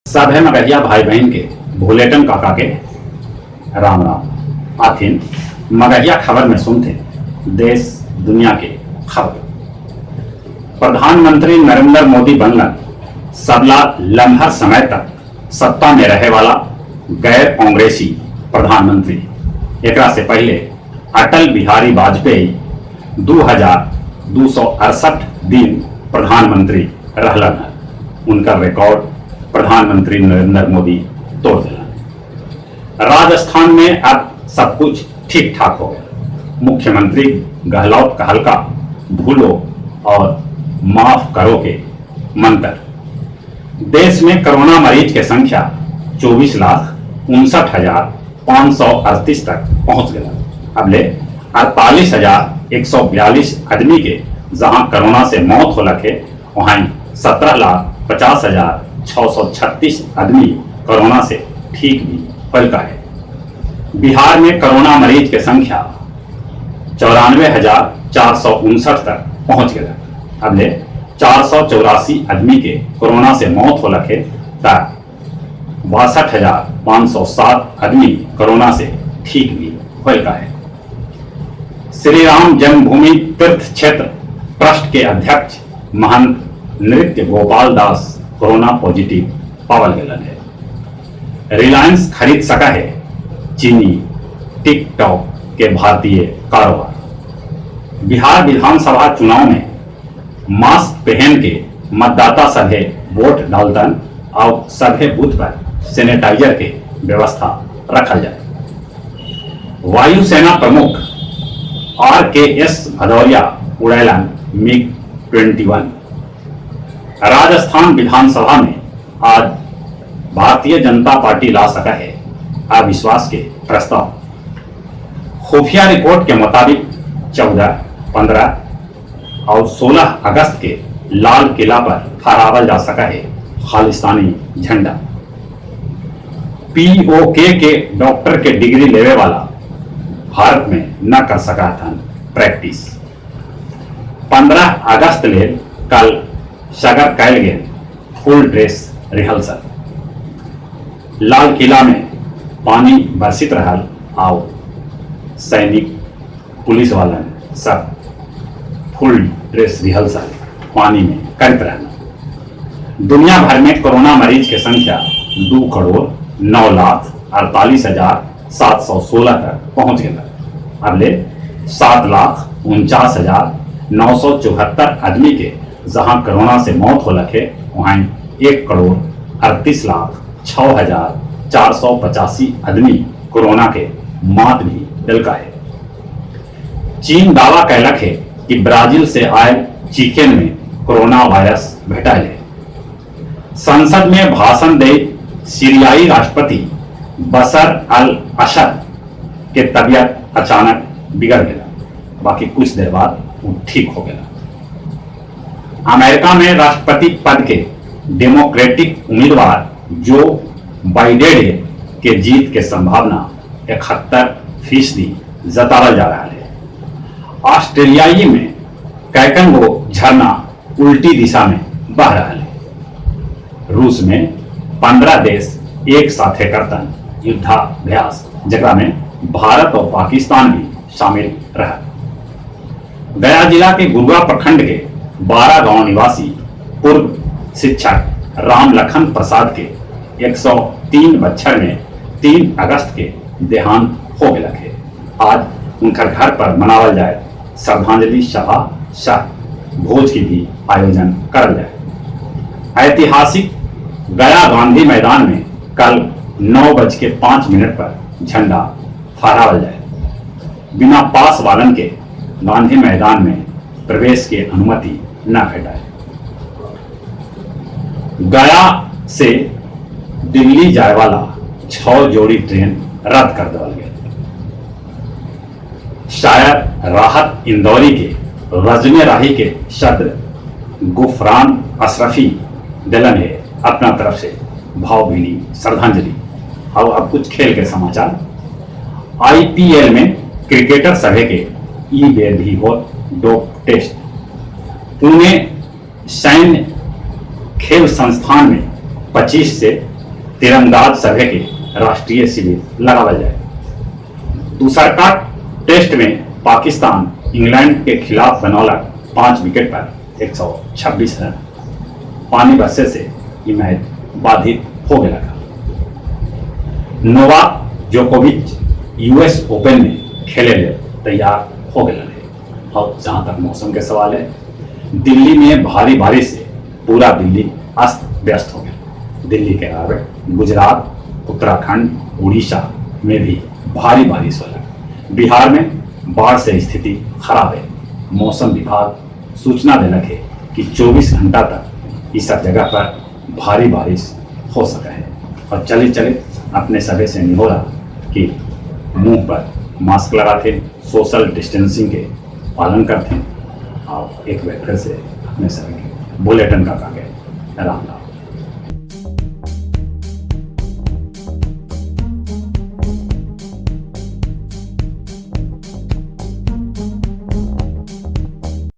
सभे मगहिया भाई बहिन के भुलेटन काका के राम राम। आथिन मगहिया खबर में सुनते देश दुनिया के खबर। प्रधानमंत्री नरेंद्र मोदी बनलन सबला लम्हा समय तक सत्ता में रहे वाला गैर कांग्रेसी प्रधानमंत्री। एकरा से पहले अटल बिहारी वाजपेयी 2268 दिन प्रधानमंत्री रहलन हल। उनका रिकॉर्ड प्रधानमंत्री नरेंद्र मोदी तोड़ दिलन। राजस्थान में अब सब कुछ ठीक ठाक हो गया। मुख्यमंत्री गहलोत कहलका भूलो और माफ करो के मंत्र। देश में कोरोना मरीज के संख्या 24,59,538 तक पहुंच गया। अब ले 48,142 आदमी के जहां कोरोना से मौत हो लखे, वहां 17,50,636 आदमी कोरोना से ठीक भी होलका है। बिहार में कोरोना मरीज के संख्या 94,459 तक पहुंच गया। अब ले 484 आदमी के कोरोना से मौत हो लखे त 62,507 आदमी कोरोना से ठीक भी होलका है। श्री राम जन्मभूमि तीर्थ क्षेत्र ट्रस्ट के अध्यक्ष महंत नृत्य गोपाल दास कोरोना पॉजिटिव पावल गलन है। रिलायंस खरीद सका है चीनी टिकटॉक के भारतीय कारोबार। बिहार विधानसभा चुनाव में मास्क पहन के मतदाता सभे वोट डालतन और सभे बूथ पर सैनिटाइजर के व्यवस्था रखल जाए। वायुसेना प्रमुख are के एस भदौरिया उड़ैलन मिग 21। राजस्थान विधानसभा में आज भारतीय जनता पार्टी ला सका है अविश्वास के प्रस्ताव। खुफिया रिपोर्ट के मुताबिक 14, 15 और 16 अगस्त के लाल किला पर फहरावल जा सका है खालिस्तानी झंडा। पीओके के डॉक्टर के डिग्री लेवे वाला भारत में न कर सका था प्रैक्टिस। 15 अगस्त ले कल सगर कैल गेल फुल ड्रेस रिहर्सल। लाल किला में पानी बरसित रहल आओ सैनिक पुलिस वालन सब फुल ड्रेस रिहर्सल पानी में करत रहना। दुनिया भर में कोरोना मरीज के संख्या 2,09,48,716 तक पहुंच गया। अब ले 7,49,974 आदमी के जहां कोरोना से मौत हो लखे, वहां 1,38,06,485 आदमी कोरोना के मात भी दिलका है। चीन दावा कैलक है कि ब्राजील से आए चिकन में कोरोना वायरस भेटायल है। संसद में भाषण दे सीरियाई राष्ट्रपति बशर अल असद के तबीयत अचानक बिगड़ गया, बाकी कुछ देर बाद वो ठीक हो गया। अमेरिका में राष्ट्रपति पद के डेमोक्रेटिक उम्मीदवार जो बाइडेन के जीत के संभावना 71% जतावल जा रहा है। ऑस्ट्रेलियाई में कैकन गो झरना उल्टी दिशा में बह रहा है। रूस में 15 देश एक साथे करतन युद्धाभ्यास, जकरा में भारत और पाकिस्तान भी शामिल रहा। गया जिला के गुरुआ प्रखंड के 12 गांव निवासी पूर्व शिक्षक राम लखन प्रसाद के 103 बच्छर में 3 अगस्त के देहांत हो गया है। आज उनका घर पर मनावल जाए श्रद्धांजलि सभा सह भोज की भी आयोजन करल जाए। ऐतिहासिक गया गांधी मैदान में कल 9:05 पर झंडा फहरावल जाए। बिना पास वालन के गांधी मैदान में प्रवेश के अनुमति न भेटाए। गया से दिल्ली जाए वाला 6 जोड़ी ट्रेन रद्द कर दिया गया। शायर राहत इंदौरी के रजमे राही के सदर गुफरान अशरफी दिलन है अपना तरफ से भावभीनी श्रद्धांजलि। और अब कुछ खेल के समाचार। आईपीएल में क्रिकेटर सभे के ई बेर भी हो डोप टेस्ट। पुणे सैन्य खेल संस्थान में 25 से तीरंदाज सभे के राष्ट्रीय शिविर लगावल जाए। दूसरका टेस्ट में पाकिस्तान इंग्लैंड के खिलाफ बनौलक 5 विकेट पर 126 रन। पानी बरसे से ई मैच बाधित हो गया। नोवाक जोकोविच यूएस ओपन में खेले ले तैयार हो गए है। और जहां तक मौसम के सवाल है, दिल्ली में भारी बारिश से पूरा दिल्ली अस्त व्यस्त हो गया। दिल्ली के अलावा गुजरात, उत्तराखंड, उड़ीसा में भी भारी बारिश हो रहा। बिहार में बाढ़ से स्थिति खराब है। मौसम विभाग सूचना देलक है कि 24 घंटा तक इस सब जगह पर भारी बारिश हो सका है। और चले चले अपने सभे से निहोरा कि मुंह पर मास्क लगाते, सोशल डिस्टेंसिंग के पालन करते। और एक बार फिर से अपने सभी के बुलेटिन का कागे राम राम।